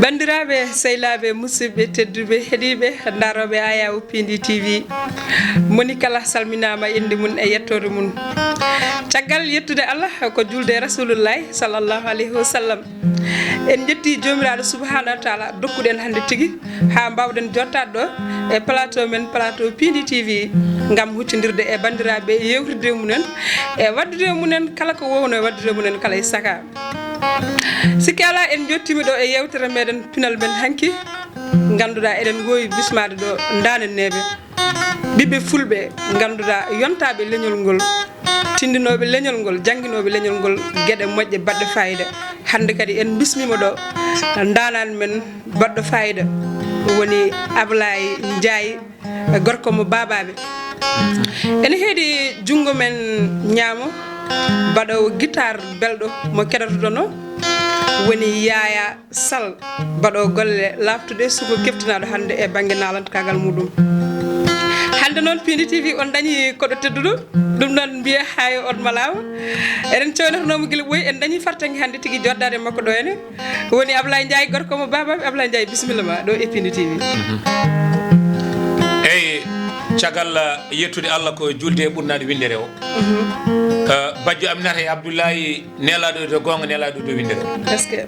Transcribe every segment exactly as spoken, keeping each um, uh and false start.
Banndiraaɓe, sehilaaɓe, musidɓe tedduɓe, heɗiiɓe, ndarooɓe Ayaw Pindi T V, moni kala salminaama innde mum e yettoode mum. Caggal yettude Allah, ko juulde e Rasulullahi sallallahu alayhi wa sallam. En njetti Joomiraaɗo subhanahu wa taala dokkuɗen hannde tigi haa mbaawɗen jottaade ɗo e plateau men, plateau Pindi T V, ngam huccondirde e banndiraaɓe, yeewtirde e mumen, e waɗdude e mumen kala ko wowno, e waɗdude e mumen kala e saka. Sikke alaa, en njottiima ɗo e yeewtere meɗen pinal men hanki. Ngannduɗaa eɗen ngoowi bismaade ɗo ndaananeeɓe, ɓiɓɓe fulɓe, ngannduɗaa yontaaɓe leñol ngol, tinndinooɓe leñol ngol, jannginooɓe leñol ngol geɗe moƴƴe baɗɗe faayiida. Hannde kadi en bismiima ɗo ndaanaan men baɗɗo faayiida, woni Ablaye Ndiaye, gorko mo Babaɓe. Ene heedi junngo men ñaamo, baɗoowo guitar belɗo mo keɗotoɗon o, woni Yaya Sall, baɗoowo golle laaɓtuɗe, suko keftinaaɗo hannde e bannge naalantkaagal muɗum. Hannde noon, Pindi T V, on dañi koɗo tedduɗo, ɗum noon mbiye hay on malaama. Eɗen cewnotonoomo gila ɓooyi, en dañi fartaŋŋe hannde tigi joɗɗaade e makko ɗo henne. Woni Ablaye Ndiaye, gorko mo Babaɓe. Ablaye Ndiaye, bisimilla ma ɗo e Pindi T V. Eyyi, caggal, uh, yettude Allah ko julde e ɓurnaade winndere o. Uh, bajjo Aminata e Abdoulaye, nelaɗo e dow goonga, nelaɗo e dow winndere o. Est-ce que?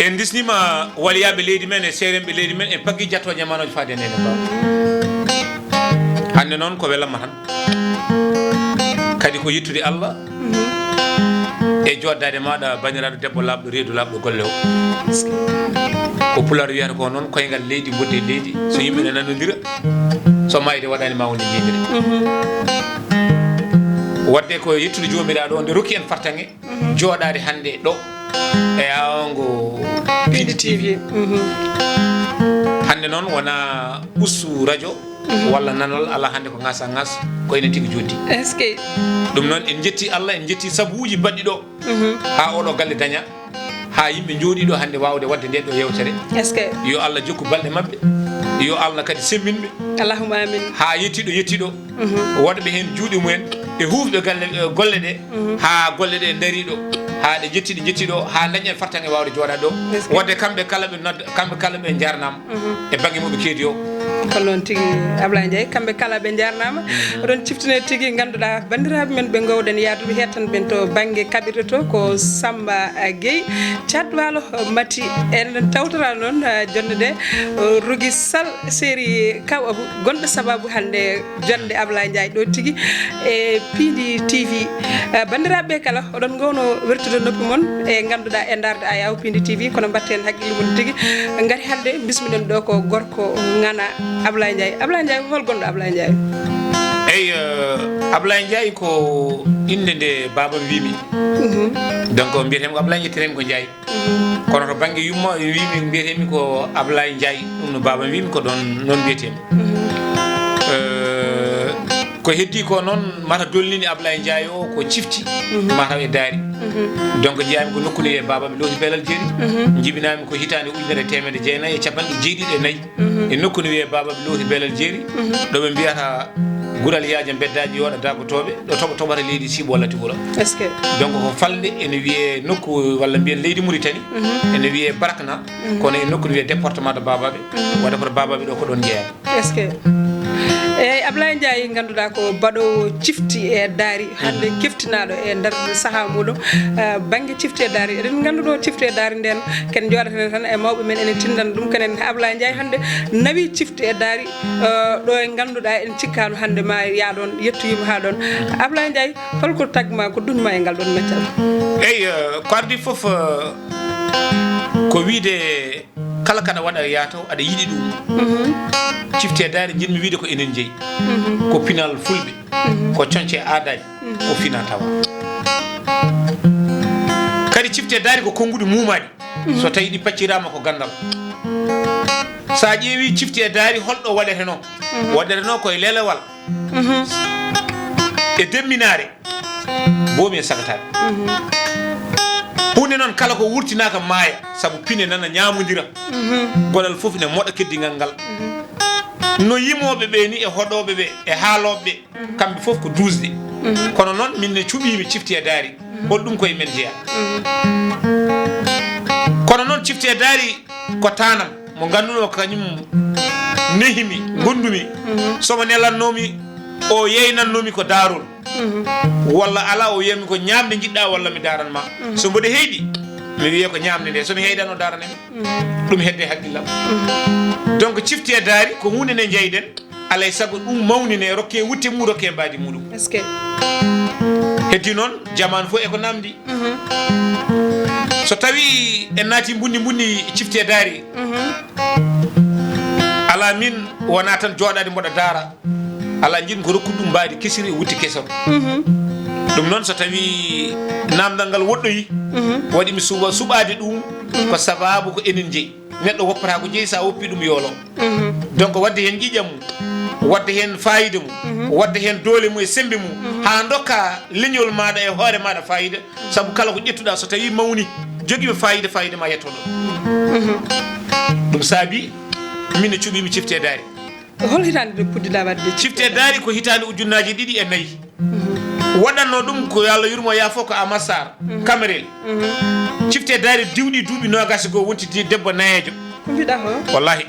En ndisnima waliyaɓe leydi men e seeremɓe leydi men, en paggi jattooje e manooje faade e nene ba. Hannde noon ko welamma tan. Kadi ko yettude Allah e joɗɗaade maɗa, banndiraaɗo debbo laaɓɗo, reedu laaɓɗo golle o. Ko Pulaar wiyata ko noon, koyngal leydi, mboddi e leydi. So yimɓe ne nanodira, so maayde waɗaani ma wonde jeydere. Wadde ko yettude Joomiraaɗo o nde rokki en fartaŋŋe joɗaade hannde ɗo e awngo Pindi T V. Hannde noon wona ustu radio walla nanal, alaa, hannde ko ŋasa ŋas, ko enen tigi joddi. Est-ce que? Ɗum noon, en njetti Allah, en njetti sabuuji baɗɗi ɗo haa oɗo galle daña, haa yimɓe njooɗii ɗo hannde waawde waɗde nde ɗo yewtere. Est-ce que? Yo Allah jokku balɗe maɓɓe, yo Allah kadi semmbin ɓe. Allahumma amin. Haa yettii ɗo yettii ɗo, waɗɓe heen juuɗe mumen e huufɓe galle, eh, golle ɗe, haa golle ɗe ndarii ɗo, haa ɗe njettii, ɗe njettii ɗo, haa dañen fartaŋŋe waawde jooɗaade ɗo. Est-ce que? Wadde kamɓe kala ɓe nodda, kamɓe kala ɓe njaarnaama e bannge mo ɓe keedi o. Ko noon tigi, Ablaye Ndiaye, kamɓe kala ɓe njaarnaama. Oɗon ciftine tigi, ngannduɗaa banndiraaɓe men ɓe ngoowɗen yahdude heɗtan ɓen to bannge kaɓirɗe to, ko Samba, eh, Guèye, Caat Waalo, eh, Mati. En tawtoraama noon, eh, jonnde nde, eh, Rougui Sall, série Kaw Abou, gonɗo sababu hannde jonnde Ablaye Ndiaye ɗo tigi e Pindi T V. Eh, banndiraaɓe kala, oɗon ngoownoo wertude noppi mon e ngannduɗaa e ndaarde Ayaw Pindi T V, kono mbaɗten hakkille mon tigi. Ngari hannde, bismiɗen ɗo ko gorko ŋana Ablaye Ndiaye. Ablaye Ndiaye, hol gonɗo Ablaye Ndiaye? Eyi, eh, Ablaye Ndiaye ko innde nde baabam wiimi. Donc, mbiyetee-mi ko Ablaye, ƴettiree-mi ko Ndiaye. Kono to bannge yumma, wiimi, mbiyetee-mi ko Ablaye Ndiaye, ɗum no baabam wiimi, ko ɗoon noon mbiyetee-mi. Eh, ko heddii ko noon, mata dolnini Ablaye Ndiaye o ko cifti, mataw e daari. Donc, jeyaa-mi ko nokku no wiyee Babaɓe Looti Belal Jeeri. Njibinaa-mi ko hitaande ujunere e teemedde jeenayi e capanɗe jeeɗiɗi e nayi. E nokku no wiyee Babaɓe Looti Belal Jeeri, ɗo ɓe mbiyata Gural Yaaja Mbeddaaji Yooɗa Daagotooɓe, ɗo toɓo toɓata leydi Siiɓo Latti Wuro. Est-ce que? Donc, ko falnde ene wiyee nokku, walla mbiyen leydi Muritani, ene wiyee Barakna, kono e nokku no wiyee département de Babaɓe, wadde koto Babaɓe ɗo ko ɗoon njeyaa. Est-ce que? Eeyi, Ablaye Ndiaye, ngannduɗaa ko baɗoowo cifti e daari, hannde keftinaaɗo e nder sahaa muɗum, eh, bannge cifti e daari. Eɗen ngannduɗo cifti e daari nden, ken njooɗaten tan e mawɓe men, ene tinndana ɗum, kenen Ablaye Ndiaye hannde nawi cifti e daari, eh, ɗo e ngannduɗaa en cikkaano hannde ma yaa ɗoon, yettoyiima haa ɗoon. Ablaye Ndiaye, holko tagma, ko duñma e ngal ɗoon meccal? Eyi, eh, ko adii fof, eh, ko wiyde kala kaɗa waɗa yataw, aɗa yiɗi ɗum. Cifti e daari, njiɗmi wiyde ko enen njeyi. Ko pinal fulɓe, ko coñce aadaaji, ko fina tawa. Kadi cifti e daari ko konnguɗi muumaaɗi. So tawi ɗi pacciraama ko ganndal. So a ƴeewi cifti e daari, holɗo waɗetenoo? Waɗetenoo koye lelewal. E demminaare, boomi e sagataare. Huunde noon kala ko wurtinaaka maaya, sabu pine nana ñaamondira. Gonal fof ina moɗa keddingal ngal. No yimooɓe ɓe ni e hoɗooɓe ɓe e haalooɓe ɓe, kamɓe fof ko duusde. Kono noon min ne cuɓiimi cifti e daari. Hol ɗum koye men jeyaa? Ko Kono noon cifte daari ko taanam mo ngannduɗo kañum nehimi, ngonndumi. Somo nelannoomi, o yeynannoomi ko daarol. Walla ala, o wiyami ko ñaamde njiɗɗa walla mi daaran ma. So mboɗo heyɗi, mi wiye ko ñaamde nde, so mi heyɗano daaranami. Ɗum hedde hakkillam. Donc cifte daari ko huunde nde njeyɗen, alay sago ɗum mawnine, rokke wutte mum, rokke mbaadi muɗum. Est-ce que? Heddi noon, jamaanu fof eko namdi. So tawi en naati mbundi mbundi cifte daari, ala, min wona tan jooɗaade mboɗo daara. Ala, njiɗmi ko rokkude ɗum mbaadi kesiri e wutte kesoro. Ɗum noon, so tawi namdal ngal woɗɗoyi, waɗi mi suɓa, suɓaade ɗum, ko sababu ko enen jeyi. Neɗɗo woppata ko jeyi, so a woppi ɗum yoolo. Donc waɗde heen ƴiiƴam mum, waɗde heen fayida mum, waɗde heen doole mum e semmbe mum, haa ndokka leñol maaɗa e hoore maaɗa fayida. Sabu kala ko ƴettuɗa, so tawi mawni, jogiima fayida, fayida ma yetto ɗon. Ɗum saabi min no cuɓimi cifte daari. Hol hitaande ɗo puɗɗiɗa waɗde cifte daari? Ko hitaande ujunnaaji ɗiɗi e nayi. Waɗatno ɗum ko, yo Allah yurmo, yaafo, ko Amat Sarr, Kamerel. Cifte daari diwɗi duuɓi noogaas e goo, wonti di-, debbo nayeejo. Ko mbiɗa ho? Wallahi.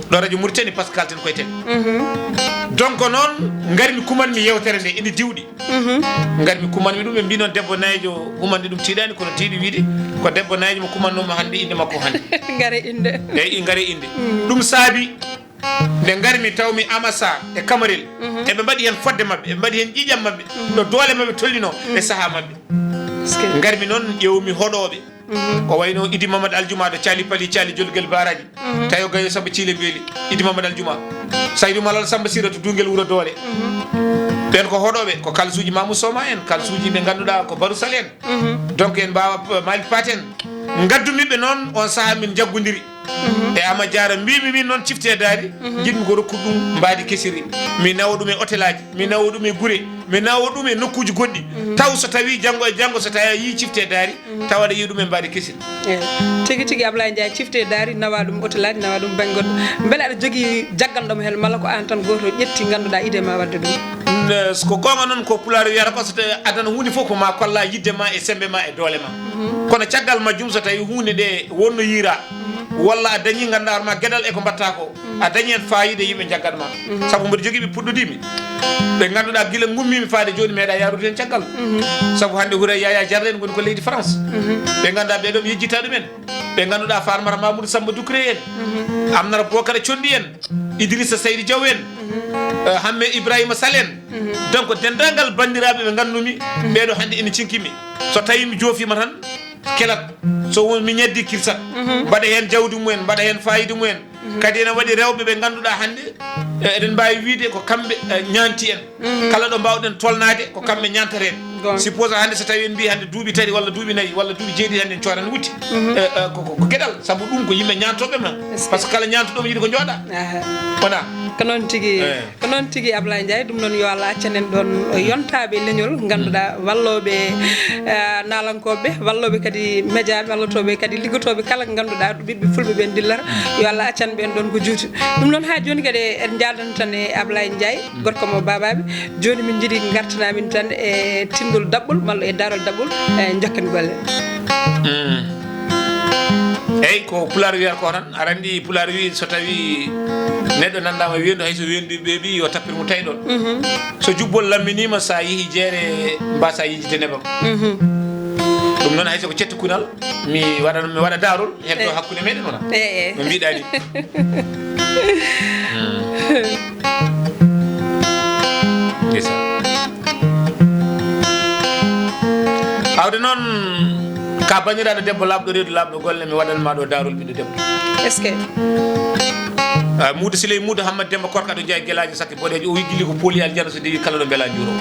Ɗo radio Mauritanie, par ce que kalten koye télé. Donc noon, ngarmi kumanmi yewtere nde, ene diwɗi. Ngarmi kumanmi ɗum, ɓe mbi noon debbo nayeejo humande ɗum tiiɗaani, kono tiiɗi wiide ko debbo nayeejo mo kumannoomi hannde, innde makko hannde. Ngare innde. Eyi, ngare innde. Ɗum saabi nde ngarmi, tawmi Amat Sarr e Kamerel, eɓe mbaɗi heen fodde maɓɓe, eɓe mbaɗi heen ƴiiƴam maɓɓe, no doole maɓɓe tolnino e sahaa maɓɓe. Est-ce que? Ngarmi noon, ƴeewmi hoɗooɓe. Ko wayno Idi Mamadou Aljuma ɗo Caali Pali, Caali Jolgel Baaraaji, Tayo Gayo Samba Ciile Beeli, Idi Mamadou Aljuma, Saydu Malal Samba Sira to Duungel Wuro Doole. Ɓeen ko hoɗooɓe, ko kalsuuji Mamou Soma en, kalsuuji ɓe ngannduɗaa ko Barusal en. Donc en mbaawa p-, Malick Paté en. Ngaddumi ɓe noon, on sahaa min njaggodiri. E Ama Jaara, mbiimi min noon cifte daari, njiɗmi ko rokkude ɗum mbaadi kesiri. Mi nawa ɗum e hotelaaji, mi nawa ɗum e gure, mi nawa ɗum e nokkuuji goɗɗi. Taw so tawi janngo e janngo, so tawi a yii cifte daari, tawa aɗa yiya ɗum e mbaadi kesiri. Eyi. Tigi tigi, Ablaye Ndiaye, cifte daari, nawa ɗum hotelaaji, nawa ɗum baŋ goɗɗo. Mbele aɗa jogii jagganɗo mo heen, mala ko aan tan gooto ƴetti, ngannduɗaa idée ma waɗde ɗum? N-, ko goonga noon, ko Pulaar wiyata ko, so tawi adana huunde fof ko ma kolla yiɗde ma e semmbe ma e doole ma. Kono caggal majjum, so tawi huunde nde wonno yiira, walla a dañi, ngannduɗaa hoore ma geɗal e ko mbaɗta ko, a dañi heen fayida, yimɓe njaggat ma. Sabu mboɗo jogii ɓe puɗɗodiimi, ɓe ngannduɗaa gila ngummiimi faade jooni meeɗa yaarude heen caggal. Sabu hannde Houré Yaya Jarre en ngoni ko leydi France. Ɓe ngannduɗaa ɓee ɗoo mi yejjitta ɗum en. Ɓe ngannduɗaa Farmata Mamoudou Samba Doucouré en, Amnata Bokara Conndi en, Idrissa Seydi Diaw en, eh, Hamme Ibrahima Sall en. Donc denndaangal banndiraaɓe ɓe nganndumi, ɓee ɗoo hannde ene cinkimi. So tawi mi joofiima tan, kelat, so won mi ñaddi kirsat, mbaɗa heen jawdi mumen, mbaɗa heen fayida mumen. Kadi ene waɗi rewɓe ɓe ngannduɗaa hannde, eh, eɗen mbaawi wiyde ko kamɓe, eh, ñaanti en. Kala ɗo mbaawɗen tolnaade, ko kamɓe ñaantaten. Suppose hannde so tawi en mbii hannde duuɓi tati walla duuɓi nayi walla duuɓi jeeɗiɗi hannde en coodan wutte. Eh, eh, ko, ko, ko geɗal, sabu ɗum ko yimɓe ñaantooɓe ma. Par ce que kala ñaantuɗo mo yiɗi ko jooɗa. Wona? Ko noon tigi. Eh. Ko noon tigi, Ablaye Ndiaye. Ɗum noon, yo Allah accan en ɗoon yontaaɓe leñol, ngannduɗaa wallooɓe, eh, naalankooɓe, wallooɓe kadi mejaaɓe, wallotooɓe kadi liggotooɓe kala, ngannduɗaa ɓiɓɓe fulɓe ɓe ndillata. Yo Allah accan ɓeen ɗoon ko juuti. Ɗum noon, haa jooni kadi en njaadan tan e Ablaye Ndiaye, gorko mo Baabaaɓe. Jooni min njiɗi ngartana min tan e tinndol daɓɓol, malla e daarol daɓɓol, e njokken golle. Eyi, ko Pulaar wiyata ko tan. Aɗa anndi Pulaar wii, so tawi neɗɗo nanndaama weendu, hay so weendu ɓeeɓi, yo tappir mo tawi ɗoon. So jubbol lamminiima, so a yehii jeere, mbaasa yejjitde nebam. Ɗum noon, hay so ko cetti kunal, mi waɗa, mi waɗa daarol heddo hakkunde meɗen wona. No mbiɗa ni. Ndeysan. Awde noon, ka banndiraaɗo debbo laaɓɗo reedu, laaɓɗo golle, mi waɗan ma ɗo daarol ɓiɗɗo debbo. Est-ce que? Ah, Muuda Siley, Muuda Hammad Demba Korka ɗo Njaay Gelaajo Sakke Boɗeejo, o wi gilli ko pooli aljana so dewi kala ɗo mbela njuuro.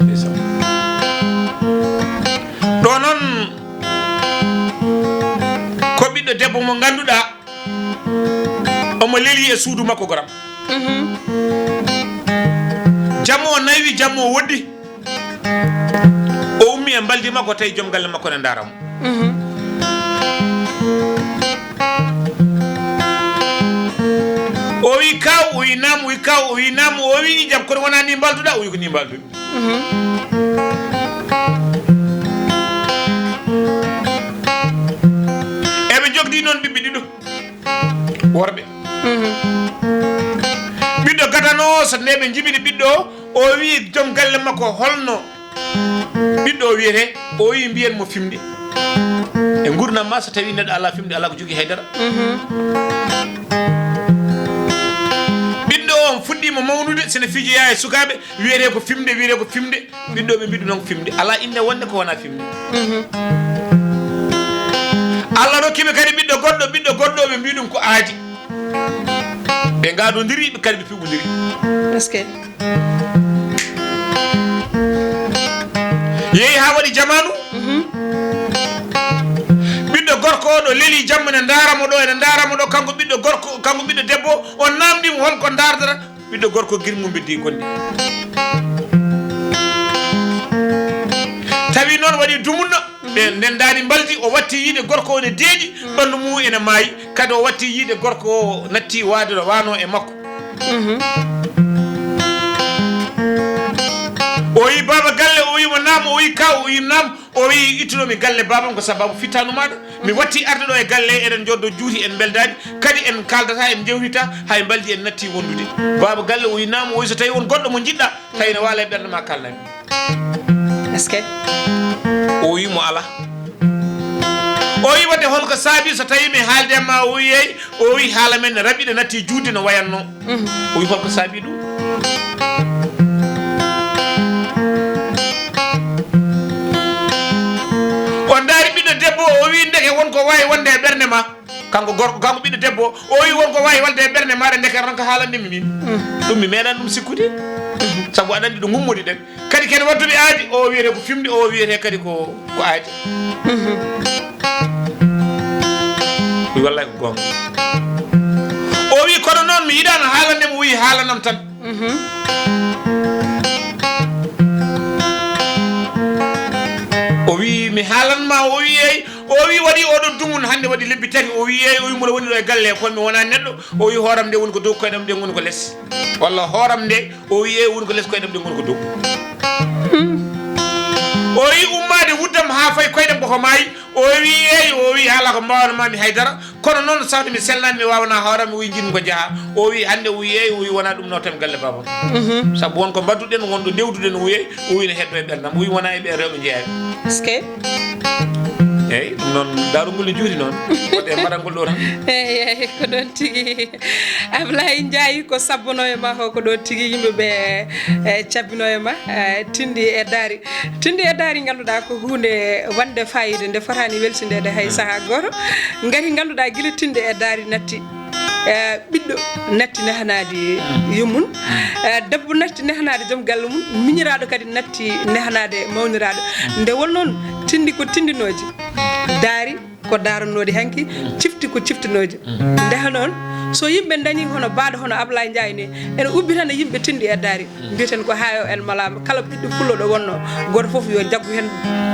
Ndeysan. Ɗo noon ko ɓiɗɗo debbo mo ngannduɗaa omo leli e suudu makko goram. Jamma o naywi, jamma o woɗɗi. O ummi e mbaldi makko, tawi joom galle makko ne ndaara mo. O wi, "Kaaw?" O wi, "Naam." O wi, "Kaaw?" O wi, "Naam." O wi, "Jam, kono wonaa ni mbalduɗaa?" O wi, "Ko ni mbalduɗaa." Mhm. Worɓe. Mhm. Ɓiɗɗo gadano, so nde ɓe njibini ɓiɗɗo o, o wi joom galle makko, "Holno ɓiɗɗo o wiyete?" O wi, "Mbiyen mo Fimde." E ngurnam ma, so tawi neɗɗo ala fimde, ala ko jogii haydara. Mhm. Ɓiɗɗo o on fuɗɗiima mawnude, sene fijoya e sukaaɓe, wiyete ko Fimde, wiyete ko Fimde. Ɓiɗɗo ɓe mbiɗu noon ko Fimde. Ala innde wonde ko wona Fimde. Mhm. Allah rokki ɓe kadi ɓiɗɗo goɗɗo, ɓiɗɗo goɗɗo ɓe mbiɗum ko Aadi. Ɓe gadodiri, ɓe kadi ɓe piɓodiri. Est-ce que? Yehi haa waɗi jamaanu. Mhm. Ɓiɗɗo gorko o ɗo leli jamma ene ndaara mo ɗo, ene ndaara mo ɗo, kanko ɓiɗɗo gorko, kanko ɓiɗɗo debbo o, o namdi mo hol ko ndaardata. Ɓiɗɗo gorko girmum beddi gonɗi. Tawi noon waɗi dumunna, ɓe ndendaani mbaldi, o watti yiide gorko o ne deeƴi, ɓanndu mum ene maayi. Kadi o watti yiide gorko o natti waade ɗo wano e makko. Mhm. O yi baaba galle, o yi mo naam, o yi kaw, o yi naam, o wi, "Ittunomi galle baabam ko sababu fittaandu maaɗa. Mi watti arde ɗo e galle, eɗen njoddo juuti, en mbeldaani, kadi en kaaldata, en njewtita, hay mbaldi en natti wondude." Baaba galle o wi, "Naam." O wi, "So tawi won goɗɗo mo njiɗɗa, tawi ne waala e ɓernde ma, kaalnami." Est-ce que? O wi mo, "Ala." O wi, "Wadde holko saabi so tawi mi haalde ma?" O wi, "Eey." O wi, "Haala men ne raɓi, ɗe natti juutde no wayatno." Mhm. O wi, "Holko saabi ɗum?" O ndaari ɓiɗɗo debbo, o wi, "Ndeke won ko waawi wonde e ɓernde ma." Kanko gorko, kanko ɓiɗɗo debbo, o wi, "Won ko waawi wonde e ɓernde maɗa, ndeke tan ko haalanɗe mi min." Mhm. Ɗum mi meeɗan ɗum sikkude. Mhm. Sabu aɗa anndi ɗo ngummoɗi ɗen. Kadi ken wattuɓe Aadi, o wiyete ko Fimde, o wiyete kadi ko, ko Aadi. Mhm. Wi, "Wallahi ko goonga." O wi, "Kono noon mi yiɗaano haalande mo." O wi, "Haalanam tan." Mhm. O wi, "Mi haalan ma." O wi, "Eey." O wi, "Waɗi oɗo dumun hannde waɗi lebbi tati." O wi, "Eey." O wi, "Mboɗo woni ɗo e galle, kono mi wonaa neɗɗo." O wi, "Hooram nde woni ko dow, koyɗam ɗe ngoni ko les." Walla hooram nde, o wi, "Eey, woni ko les, koyɗam ɗe ngoni ko dow." Hmm. O wi, "Ummaade wuddam haa fayi koyɗam ko ko maayi." O wi, "Eey." O wi, "Haala ko mbaawanoo mi haydara. Kono noon, sawde mi selnaani, mi waawanaa hooram mi." O wi, "Njiɗmi ko jaha." O wi, "Hannde," o wi, "Eey." O wi, "Wonaa ɗum nawtam galle baabam." Mhm. Sabu won ko mbaɗduɗen, won ɗo ndewduɗen, o wi, eey. O wi, "Ne heddo e ɓerdam." O wi, "Wonaa e ɓe rewɓe njeyaa." Est-ce que? Eey, ɗum noon, daarugol ne juuti noon. Wonde mbaɗangol ɗo tan. Eey, eey, ko ɗoon tigi. Ablaye Ndiaye ko sabbono e ma o, ko ɗo tigi yimɓe ɓe, e, cabbino e ma, e, tinndi e daari. Tinndi e daari ngannduɗaa ko huunde wonde faayiida nde fotaani welsindeede hay sahaa gooto. Ngati ngannduɗaa gila tinndi e daari natti, e, ɓiɗɗo natti nehanaade yummum, e, debbo natti nehanaade joom galle mum, miñiraaɗo kadi natti nehanaade mawniraaɗo. Nde won noon tinndi ko tinndinooji, daari ko daaranooɗi hanki, cifti ko ciftinooji. Ndeha noon, so yimɓe ndañi hono baaɗo hono Ablaye Ndiaye ni, ene ubbi tan e yimɓe tinndi e daari. Mbiyeten ko haa o en malaama, kala ɓiɗɗo pullo ɗo wonno, gooto fof yo jaggu heen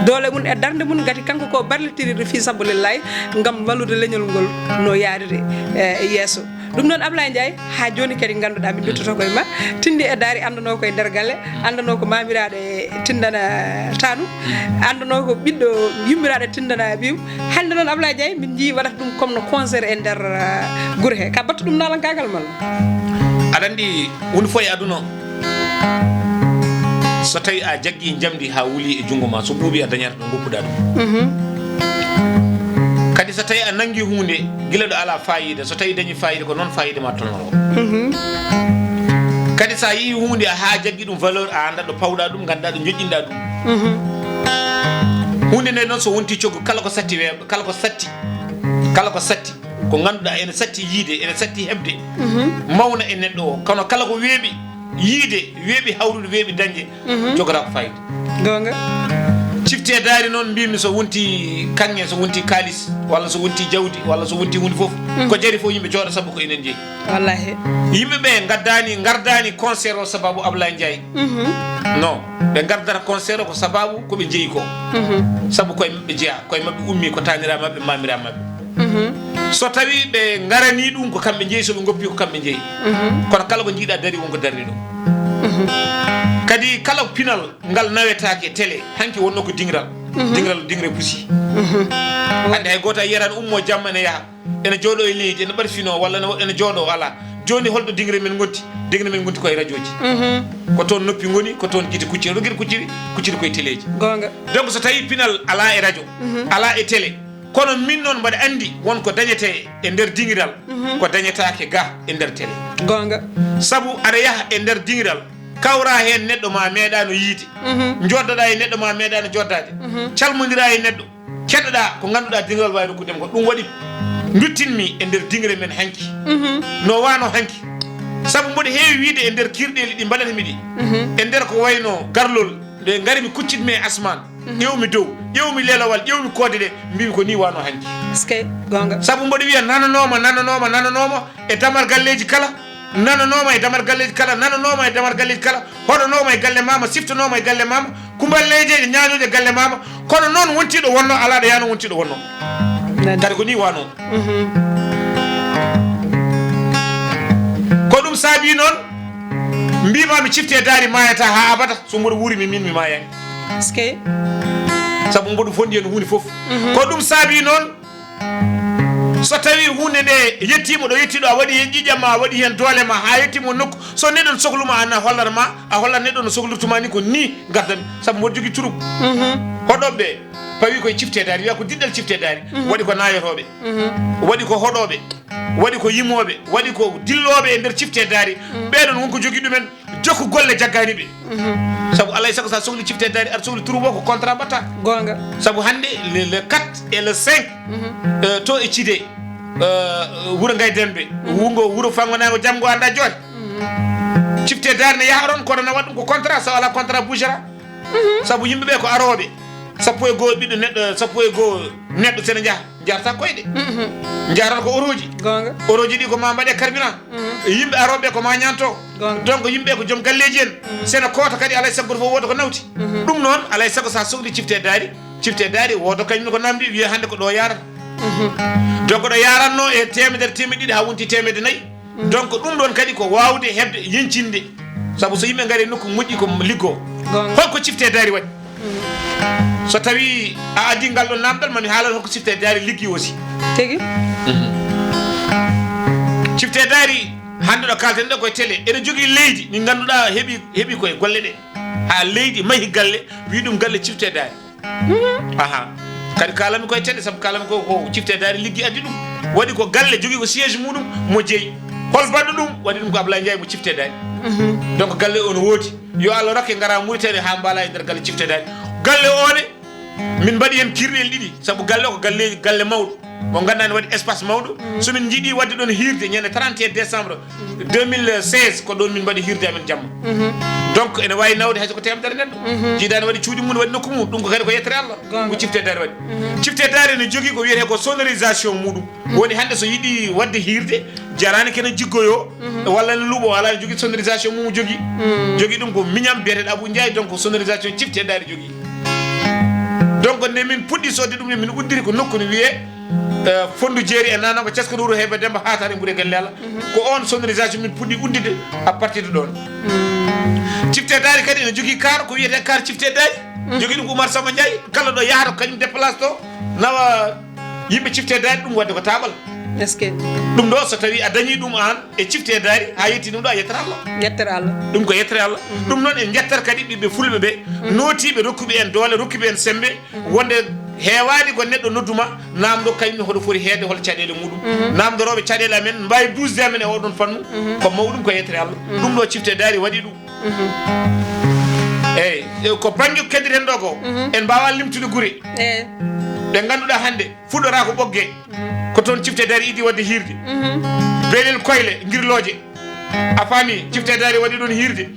doole mum e darnde mum, ngati kanko ko barlitiriiɗo fii sabu lillaay, ngam wallude leñol ngol no yaariri, e, yeeso. Ɗum noon, Ablaye Ndiaye, haa jooni kadi ngannduɗaa min nduttoto koye ma, tinndi e daari anndanoo ko e nder galle, anndanoo ko maamiraaɗo e tinndana taanu, anndanoo ko ɓiɗɗo yummiraaɗo tinndana ɓiyum. Hannde noon, Ablaye Ndiaye, min njii waɗata ɗum comme no concert e nder, ah, gure he. Ka battu ɗum naalankaagal malla? Aɗa anndi, huunde fof e aduna o, so tawi a jaggi njamndi haa wuli e junngo ma, so ɓuuɓi a dañat ɗo ngoppuɗaa ɗum. Mhm. Kadi so tawi a nanngi huunde gila ɗo alaa faayiida, so tawi dañi faayiida ko noon faayiida ma tolnoroo. Mhm. Kadi so a yii huunde haa jaggi ɗum valeur, a annda ɗo pawɗaa ɗum, nganndaa ɗo njoƴƴinɗaa ɗum. Mhm. Huunde nde noon so wonti coggu, kala ko satti weeɓa, kala ko satti, kala ko satti, ko ngannduɗaa ene satti yiide, ene satti heɓde, mhm, mawna e neɗɗo o. Kono kala ko weeɓi yiide, weeɓi hawrude, weeɓi dañde, mhm, jogata ko faayiida. Goonga. Cifti e daari noon mbimi so wonti kaŋŋe, so wonti kaalis, walla so wonti jawdi, walla so wonti huunde fof, mhm, ko jari fof yimɓe cooda sabu ko enen njeyi. Wallahi. Yimɓe ɓe ngaddaani, ngardaani concert o sababu Ablaye Ndiaye. Mhm. Non, ɓe ngardata concert o ko sababu ko ɓe njeyi ko. Mhm. Sabu koye maɓɓe jeyaa, koye maɓɓe ummi, ko taaniraaɓe maɓɓe, maamiraaɓe maɓɓe. Mhm. So tawi ɓe ngarani ɗum, ko kamɓe njeyi, so ɓe ngoppi, ko kamɓe njeyi. Mhm. Kono kala ko njiiɗa dari, won ko darni ɗum. Mhm. Kadi kala pinal ngal nawetaake télé, hanki wonno ko diŋral. Dingiral, dingre pusi. Hannde hay gooto a yiyata ummo jamma ene yaha, ene jooɗo e leydi, ene ɓarfinoo walla ene, ene jooɗo, alaa. Jooni holɗo dingre men ngonti? Dingre men ngonti ko e rajooji. Ko toon noppi ngoni, ko toon gite kucciri. Ɗo gite kucciri? Kucciri ko e teleeji. Goonga. Donc so tawii pinal alaa e rajo, alaa e télé, kono min noon mbaɗa anndi won ko dañetee e nder dingiral, ko dañetaake ga e nder télé. Goonga. Sabu aɗa yaha e nder dingiral, kawra heen neɗɗo ma meeɗaano yiide, njoddoɗaa e neɗɗo ma meeɗaano joddaade, calmondiraa e neɗɗo, keɗoɗaa ko ngannduɗaa dingiral waawi rokkude ma ko. Ɗum waɗi nduttinmi e nder dingre men hanki. No waano hanki. Sabu mboɗo heewi wiide e nder kiirɗeeli ɗi mbaɗatmi ɗi, e nder ko wayno garlol, nde ngarmi kuccitmi e asmaan, ƴeewmi dow, ƴeewmi lelawal, ƴeewmi koode ɗe, mbimi ko ni waano hanki. Est-ce que goonga? Sabu mboɗo wiya nananooma, nananooma, nananooma e damar galleeji kala, nananooma e damar galleeji kala, nananooma e damar galleeji kala, hoɗanooma e galle maama, siftanooma e galle maama, kumbal leydi e ñaañooje galle maama. Kono noon wontiiɗo wonno, alaa ɗo yaano wontiiɗo wonno. Kadi ko ni waano. Ko ɗum saabii noon mbiimaami cifte daari maayata haa abada. So mboɗo wuuri mi min mi maayaani. Est-ce que? Sabu mboɗo fondi heen huunde fof. Ko ɗum saabii noon, so tawii huunde nde yettiima ɗo yettiiɗo, a waɗi heen ƴiiƴam ma, a waɗi heen doole ma, haa yettiima nokku, so neɗɗo ne sohli ma, a na hollat ma, a hollat neɗɗo no sohlirtuma ni, ko ni ngardanmi. Sabu mboɗo jogii troupe. Hoɗooɓe ɓe pawi koye cifte daari, wiya ko diɗɗal cifte daari. Waɗi ko naayotooɓe, waɗi ko hoɗooɓe, waɗi ko yimooɓe, waɗi ko dillooɓe e nder cifte daari. Ɓee ɗoon won ko jogii ɗumen, jokku golle jaggaani ɓe. Sabu alaa e sago so a sohli cifte daari, aɗa sohli troupe o, ko contrat mbaɗta. Goonga. Sabu hannde le, le quatre et le cinq, euh, to e Cide, euh, wuro Ngaye Dembe, wungo wuro Fango Naango, janngo annda jooni. Cifte daari ne yaha ɗoon, kono na waɗa ɗum ko contrat, so alaa contrat bougera. Sabu yimɓe ɓe ko arooɓe, sappo e goo ɓiɗɗo neɗɗo, sappo e goo neɗɗo sene njaha, njarata koyɗe. Njarata ko orooji. Goonga. Orooji ɗi ko ma mbaɗe carburant. Yimɓe arooɓe ko ma ñaanto. Goonga. Donc yimɓe ko joom galleeji en. Sene koota kadi alaa e sago gooto fof wooda ko nawti. Ɗum noon alaa e sago so a sohli cifte daari, cifte daari wooda kañum ko namdi wiya hannde ko ɗo yarata. Donc ɗo yaratno e teemedere, teemeɗɗe ɗiɗi haa wonti teemedde nayi. Donc ɗum ɗoon kadi ko waawde heɓde yeñcinde. Sabu so yimɓe ngari nokku moƴƴi ko liggo. Goonga. Holko cifte daari waɗi? So tawi a addi ngal ɗon namdal, mami haalal holko cifte daari liggi aussi. Tigi. Cifte daari hannde ɗo kalten ɗo koye télé, ene jogii leydi ndi ngannduɗaa heɓi, heɓi koye golle ɗe. Haa leydi mahi galle, wi ɗum galle cifte daari. Aha. Kadi kaalami koye télé, sabu kaalami ko, ko cifte daari liggi addi ɗum. Waɗi ko galle jogii ko siège muɗum mo jeyi. Hol baɗɗo ɗum? Waɗi ɗum ko Ablaye Ndiaye mo cifte daari. Donc galle o no woodi. Yo Allah rokke ngara Mauritanie haa mbaala e nder galle cifte daari. Galle o ne, min mbaɗi heen kiirɗeeli ɗiɗi, sabu galle o ko galle, galle mawɗo. Mo ngannduɗaa ne waɗi espace mawɗo. So min njiɗi waɗde ɗoon hiirde ñande trente et un décembre deux mille seize, ko ɗoon min mbaɗi hiirde amen jamma. Donc ene waawi nawde hay so ko teemedere neɗɗo. Jiidaade waɗi cuuɗi mum, waɗi nokku mum, ɗum ko kadi ko yettere Allah. Goonga. Ko cifte daari waɗi. Cifte daari ne jogii ko wiyetee ko sonorisation muɗum. Woni hannde so yiɗi waɗde hiirde, jaraani kene jiggoyo, walla ne luuɓo, alaa ne jogii sonorisation mum jogii. Jogii ɗum ko miñam biyeteeɗo Abou Ndiaye, donc sonorisation cifte daari jogii. Donc nde min puɗɗi sodde ɗum, min uddiri ko nokku ne wiyee, euh, Fonndu Jeeri e Nanango, Cesko Nuuru, Heɓe Demba, Haataare Mbuure Gelle Allah. Ko on sonorisation min puɗɗi udditde à partir de ɗoon. Cifte daari kadi ene jogii kaar, ko wiyetee kaar cifte daari. Jogii ɗum ko Oumar Samba Ndiaye, kala ɗo yahata ko kañum déplace to, nawa yimɓe cifte daari, ɗum waɗde ko taaɓal. Est-ce que? Ɗum ɗo so tawii a dañii ɗum aan e cifte daari, haa yetti ɗum ɗo, a yettere Allah. Yettere Allah. Ɗum ko yettere Allah. Ɗum noon en njettat kadi ɓiɓɓe fulɓe ɓe, nootiiɓe, rokkuɓe en doole, rokkuɓe en semmbe, wonde heewaani ko neɗɗo noddu ma, naamndo kañum ne hoto foti heedde, hol caɗeele muɗum. Naamndorooɓe caɗeele amen, mbaawi duusde amen e oɗon fannu, ko mawɗum ko yettere Allah. Ɗum ɗo cifte daari waɗi ɗum. Eeyi, e ko bannge keddeten ɗo ko, en mbaawaa limtude gure. Eeyi. Ɗe ngannduɗaa hannde fuɗɗoraa ko Ɓoggee, ko toon cifte daari idi waɗde hiirde. Beelel Koyle, Ngirlooje. A faami, cifte daari waɗi ɗoon hiirde.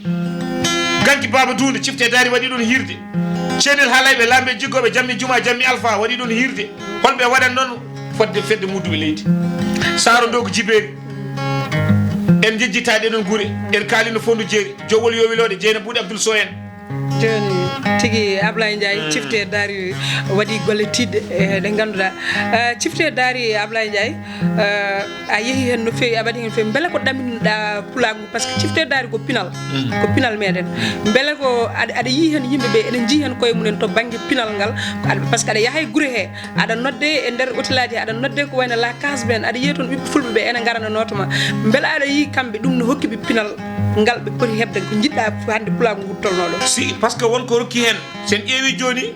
Ganki Baaba Duunde, cifte daari waɗi ɗoon hiirde. Ceenel Haalayɓe, Laamɓe Jiggooɓe, Jammi Juma, Jammi Alfa waɗi ɗoon hiirde. Holɓe waɗan ɗoon fodde fedde mudduɓe leydi. Saaro Ndoogu Jibeeri. En njejjitaa ɗee ɗoon gure. En kaalino Fonndu Jeeri, Jowol Yowilooɗe, Jeyna Buuɗi Abdul Sow en. Jooni. Tigi Ablaye Ndiaye, mm, cifte daari waɗi golle tiiɗɗe, eh, ɗe ngannduɗaa. Eh, cifte daari Ablaye Ndiaye, eh, a yehi heen no feewi, a waɗi heen feewi. Mbele ko ɗaminɗa pulaagu ngu? Parce que cifte daari ko pinal, mm, ko pinal meɗen. Mbele ko aɗa, aɗa yiyi heen yimɓe ɓe, eɗen njiyi heen koye mumen to bannge pinal ngal, ko aɗa, parce que aɗa yaha e gure he, aɗa nodde e nder otelaaji, aɗa nodde ko wayno la case ɓen, aɗa yiya toon ɓiɓɓe fulɓe ɓe ene ngara no nootoma. Mbele aɗa yiyi kamɓe ɗum no hokki ɓe pinal ngal ɓe poti heɓde ko njiɗɗa hannde pulaagu ngu tolnooɗo? Si, parce que won ko rokki heen. Sen ƴeewi jooni,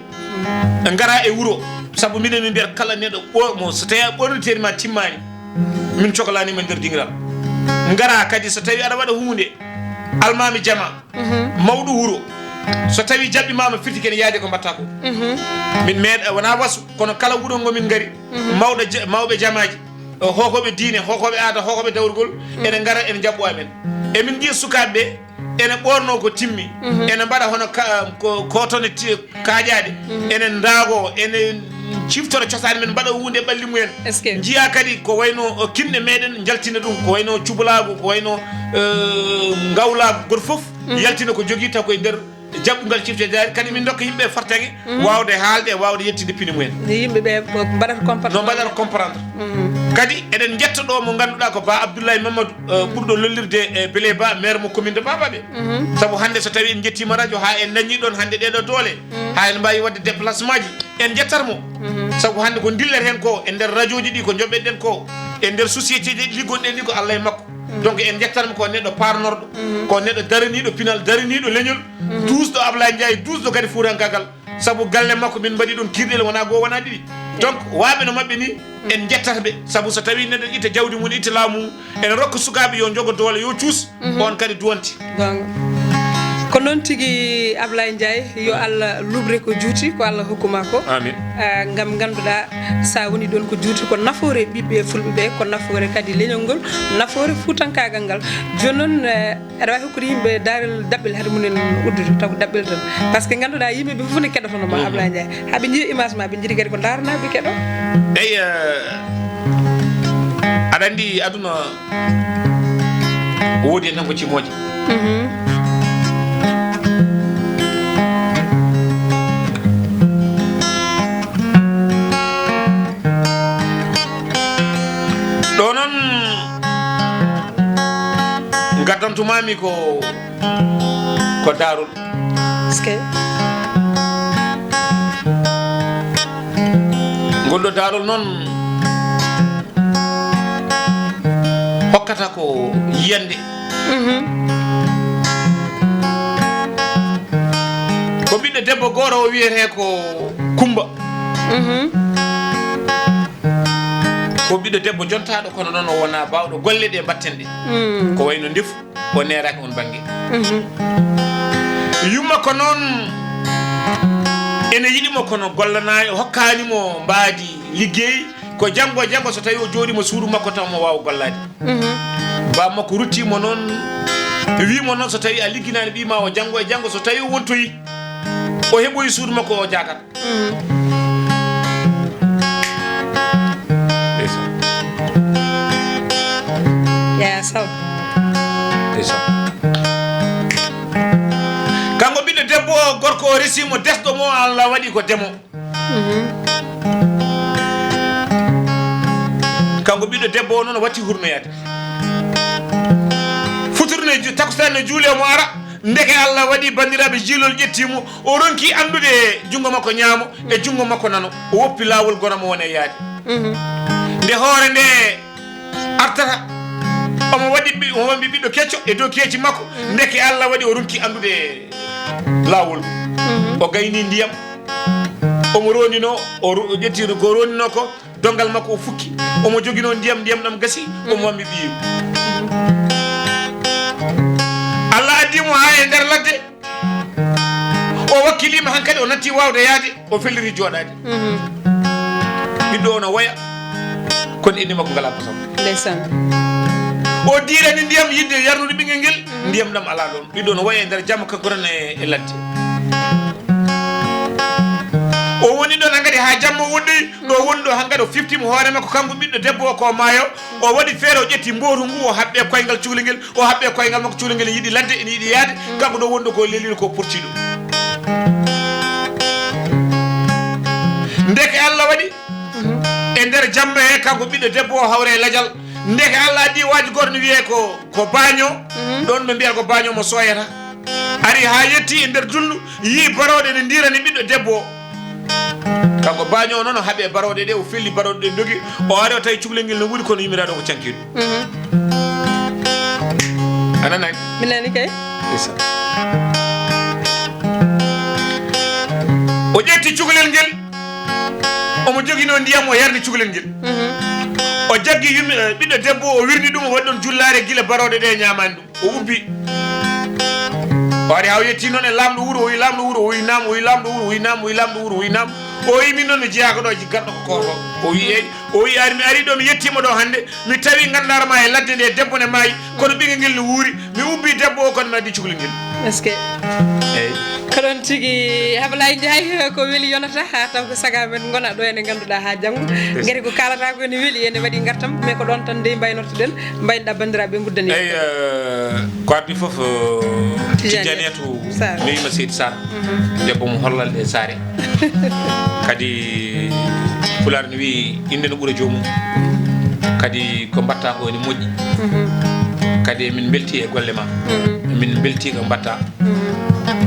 ngara e wuro, sabu minen min mbiyata kala neɗɗo ɓo-, mo so tawi a ɓorniteeri ma timmaani, min coklaanima e nder dingiral. Ngara kadi so tawi aɗa waɗa huunde, almaami jama, mhm, mawɗo wuro, so tawi jaɓɓimaama firti kene yaade ko mbatta ko. Mhm. Min meeɗa, wona wasu, kono kala wuro ngo min ngari, mhm, mawɗo ja-, mawɓe jamaaji, o, hookooɓe diine, hookooɓe aada, hookooɓe dawrugol, mhm, ene ngara, ene jaɓɓo amen. Emin njiya sukaaɓe ɓe, ene ɓoorno ko timmi, mhm, ene mbaɗa hono ka-, ko, kotone ti-, kaaƴaaɗe, mhm, ene ndaago, ene ciftora cosaan men, mbaɗa huunde ɓalli mumen. Est-ce que? Njiya kadi ko wayno, o, kinɗe meɗen njaltina ɗum, ko wayno cubalaagu, ko wayno, eh, ngawlaagu, goto fof, mhm, yaltina ko jogii taw koye nder jaɓɓungal cifte daari, kadi min ndokka yimɓe fartaŋŋe, mhm, waawde haalde e waawde yettinde pine mumen. Nde yimɓe ɓe mbaɗata comprendre. No mbaɗata comprendre. Mhm. Kadi eɗen njetta ɗo mo ngannduɗaa ko Ba Abdoulaye Mamadou, eh, mhm, ɓurɗo lollirde e Bele Ba, maire mo commune de Babaɓe. Mhm. Sabu hannde so tawi en njettiima radio haa en dañi ɗoon hannde ɗeɗo doole, mhm, haa en mbaawi waɗde déplacement ji, en njettat mo. Mhm. Sabu hannde ko ndillet heen ko e nder radio ji ɗi, ko njoɓɓen ɗen ko e nder société ji ɗi liggoɗen ɗi ko Allah e makko. Mhm. Donc en njettat mo ko neɗɗo paarnorɗo, mhm, ko neɗɗo daraniiɗo pinal, daraniiɗo leñol, mhm, duusɗo Ablaye Ndiaye, duusɗo kadi fuutankaagal. Sabu galle makko min mbaɗi ɗum kiirɗel wona goo, wona ɗiɗi. Donc waɓe no maɓɓe ni, en njettata ɓe. Sabu so tawi neɗɗo itta jawdi mum, itta laamu mum, ene rokka sukaaɓe yo jogo doole, yo cuus, mhm, on kadi duwante. Gonga. Ko noon tigi Ablaye Ndiaye, yo, mm, Allah luɓre ko juuti, ko Allah hokkuma ko. Amin. Ah, ngam ngannduɗaa sa woni ɗoon ko juuti ko nafoore ɓiɓɓe fulɓe ɓe, ko nafoore kadi leñol ngol, nafoore fuutankaagal ngal. Jooni noon, eh, aɗa waawi hokkude yimɓe daarel daɓɓel hade mumen uddude, taw ko daɓɓel tan. Parce que ngannduɗaa yimɓe ɓe fof ne keɗotono ma, mhm, Ablaye Ndiaye. Haa ɓe njiya image ma, ɓe njiɗi kadi ko ndaarana ɓe keɗo. Eyi, eh, aɗa anndi aduna woodi hen tan ko cimooje. Mhm. Ɗo noon gaddantumaami ko, ko daarol. Est-ce que? Ngol ɗo daarol noon hokkata ko yiyannde. Mhm. Ko ɓiɗɗo debbo gooro o wiyetee ko Kumba. Mhm. Ko ɓiɗɗo debbo jontaaɗo, kono noon o wonaa baawɗo golle ɗe mbaɗten ɗe. Mm. Ko wayno ndefu, o neeraaki on bannge. Mhm. Yumma ko noon ene yiɗi mo, kono gollanaa, o hokkaani mo mbaadi liggey. Ko janngo e janngo so tawi o jooɗiima suudu makko taw mo waawa gollaade. Mhm. Baaba makko rutti mo noon, wi mo noon, so tawi a ligginaani ɓiy ma o, janngo e janngo so tawi o wontoyi, o heɓoyi suudu makko o jaagat. Mm. Ndeysaan. Yaya Sow. Ndeysaan. Kanko ɓiɗɗo debbo o, gorko o resi mo, desɗo mo, Allah waɗi ko demo. Mhm. Kanko ɓiɗɗo debbo o noon watti hurnoyaade. Futuro ne ju-, takkusaan ne juule mo ara. Ndeke Allah waɗi banndiraaɓe jiilol ƴetti mo, o ronki anndude e junngo makko ñaamo e junngo makko nano, o woppi laawol gora mo wona e yaade. Mhm. Nde hoore nde artata, omo waɗi ɓi-, omo waɗi ɓiɗɗo kecco e dow keeci makko, mhm, ndeke Allah waɗi o ronki anndude laawol. Mhm. O gayni ndiyam, omo rondino, o ro-, o ƴetti ko rondino ko, donngal makko o fukki, omo joginoo ndiyam, ndiyam ɗam gasi, omo wammi ɓiyum. Allah addi mo haa e nder ladde, o wakkiliima hankadi, o natti waawde yahde, o felliti jooɗaade. Mhm. Ɓiɗɗo o no woya, kono inndi makko ngalaa kosam. Ndeysaan. O diirani ndiyam yiɗde yarnude ɓinngel ngel, mhm, ndiyam ɗam alaa ɗoon. Ɓiɗɗo o no woya e nder jamma kanko tan e, e ladde. O woni ɗoon hankadi haa jamma woɗɗoyi, ɗo woni ɗo hankadi o fiftiima hoore makko, kanko ɓiɗɗo debbo o ko maayo, o waɗi feere, o ƴetti mbootu ngu, o haɓɓi e koyngal cukalel ngel, o haɓɓi e koyngal makko, cukalel ngel yiɗi ladde, ene yiɗi yahde, kanko ɗo woni ɗo ko lelii ko portiiɗo. Ndeke Allah waɗi e nder jamma he, kanko ɓiɗɗo debbo o hawre e lajal. Ndeke Allah addi waaju goto no wiyee ko, ko Baaño. Ɗon ɓe mbiyata ko Baaño mo sooyata. Ari haa yetti e nder jullu, yii barooɗe ne ndiirani ɓiɗɗo debbo o. Kanko Baaño o noon o haɓi e barooɗe ɗe, o felli barooɗe ɗe ndogi. O ari o tawi cukalel ngel no wuuri kono yummiraaɗo o ko cankiiɗo. A nanay? Mi nani kay. Ndeysaan. O ƴetti cukalel ngel, omo joginoo ndiyam, o yarni cukalel ngel. O jaggi yummi, eh, ɓiɗɗo debbo, o wirni ɗum, o waɗi ɗon jullaare gila barooɗe ɗe ñaamaani ɗum. O ubbi. O ari haa o yetti noon e laamɗo wuro, o wi laamɗo wuro, o wi naam, o wi laamɗo wuro, o wi naam, o wi laamɗo wuro, o wi naam. O wi min noon mi jeyaaka ɗo, ji garɗo ko koorko. O wi eey, o wi ari, mi ari ɗo, mi yettiima ɗo hannde, mi tawi nganndaara ma e ladde nde debbo ne maayi, kono ɓinngel ngel no wuuri, mi ubbi debbo o kono mi addi cukalel ngel. Est-ce que? Eey. Ko ɗon tigi Ablaye Ndiaye ko weli yonata, ha taw ko saga men ngona ɗo ene ngannduɗaa ha janngo. Est-ce que? Ngati ko kaalata ko ene weli, ene waɗi ngartam, mais ko ɗon tan dey mbaynortoɗen. Mbaynoɗaa banndiraaɓe nguddani. Eyi, eh, ko addi fof, eh, Tijaniyatou. Tijaniyatou Sarr. Mi wiima Seydi Sarr. Debbo mo hollal ɗe saare. Kadi Pulaar no wiyi, innde no ɓura joomum. Kadi ko mbaɗta ko ene moƴƴi. Kadi emin mbelti e golle ma. Emin mbelti ko mbaɗta.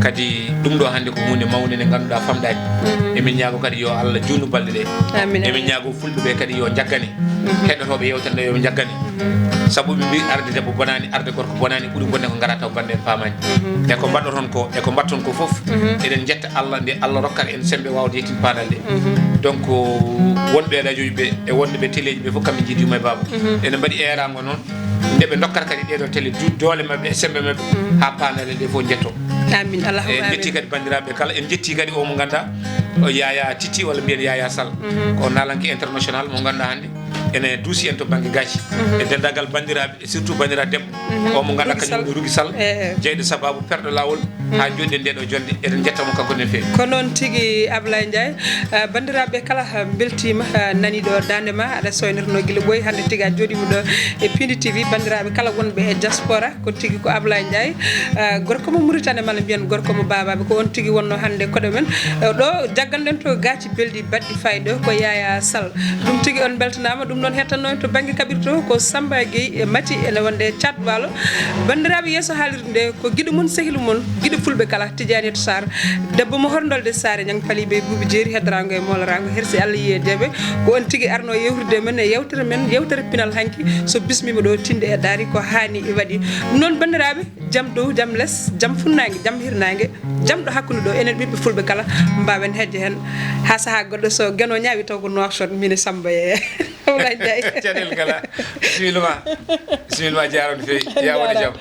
Kadi ɗum ɗo hannde ko huunde mawnde nde ngannduɗaa famɗaani. Emin ñaago kadi yo Allah juutnu balɗe ɗe. Amin, amin. Emin ñaago fulɓe ɓe kadi yo njaggane. Heɗotooɓe yewtere nde yo ɓe njaggane. Sabu ɓe mbi arde debbo bonaani, arde gorko bonaani, ɓuri bonde ko ngara taw bannde en paamaani. E ko mbaɗoton ko, e ko mbaɗton ko fof, eɗen njetta Allah nde Allah rokkata en semmbe waawde yettin paandal ɗe. Donc, wonɓe e radio ji ɓe, e wonɓe télé ji ɓe fof kamɓe njiidi yumma e baaba. Ene mbaɗi eeraango noon, nde ɓe ndokkata kadi ɗee ɗoo télé du-, doole maɓɓe e semmbe maɓɓe, haa paandale ɗe fof njetto. Amin, Allahumma amin. En njetti kadi banndiraaɓe kala, en njetti kadi o mo ngannduɗaa, o Yaya Titi, walla mbiyen Yaya Sall. Ko naalanke international mo ngannduɗaa hannde ene duusi en to bannge gaaci. E denndaangal banndiraaɓe, e surtout banndiraaɗo debbo, o mo ngannduɗaa kañum woni Rugi Sall, jeyɗo sababu perɗo laawol, haa njoɗɗen nde ɗo jonnde, eɗen njetta mo kanko no feewi. Ko noon tigi Ablaye Ndiaye. Ah, banndiraaɓe kala, ah, mbeltiima, ah, nani ɗo daande ma, aɗa soynirno gila ɓooyi. Hannde tigi a jooɗiima ɗo e Pindi T V. Banndiraaɓe kala wonɓe e diaspora, ko tigi ko Ablaye Ndiaye, ah, gorko mo Mauritanie, mala mbiyen gorko mo Babaɓe. Ko on tigi wonno hannde koɗo men. Ah, ɗo jagganɗen to gaaci belɗi baɗɗi fayida, ko Yaya Sall. Ɗum tigi on mbeltanaama. Ɗum noon hettanno en to bannge kaɓirɗe to ko Samba Gueye e Mati ene wonde e Tchad Waalo. Banndiraaɓe, yeeso haalirde nde ko giɗo mon, sehil mon, giɗo fulɓe kala, Tidiane Sarr, debbo mo Horndolde Saare Ñang, paliiɓe e buubi jeeri, heddaraango e mooloraango, hersi Allah yiyeedeeɓe. Ko on tigi arno yewtidde men e yewtere men, yewtere pinal hanki. So bismiima ɗo, tinde e daari ko haani e waɗi. Ɗum noon, banndiraaɓe, jam dow, jam les, jam funnaange, jam hirnaange, jam ɗo hakkunde ɗo, enen ɓiɓɓe fulɓe kala, mbaawen heƴde heen. Haa sahaa goɗɗo, so Geno ñaawi taw ko Nouakchott, min e Samba e Ablaye Ndiaye. Caɗeele kala. Bisimilla ma. Bisimilla ma, jaaraama no feewi. Yaa waɗe jam.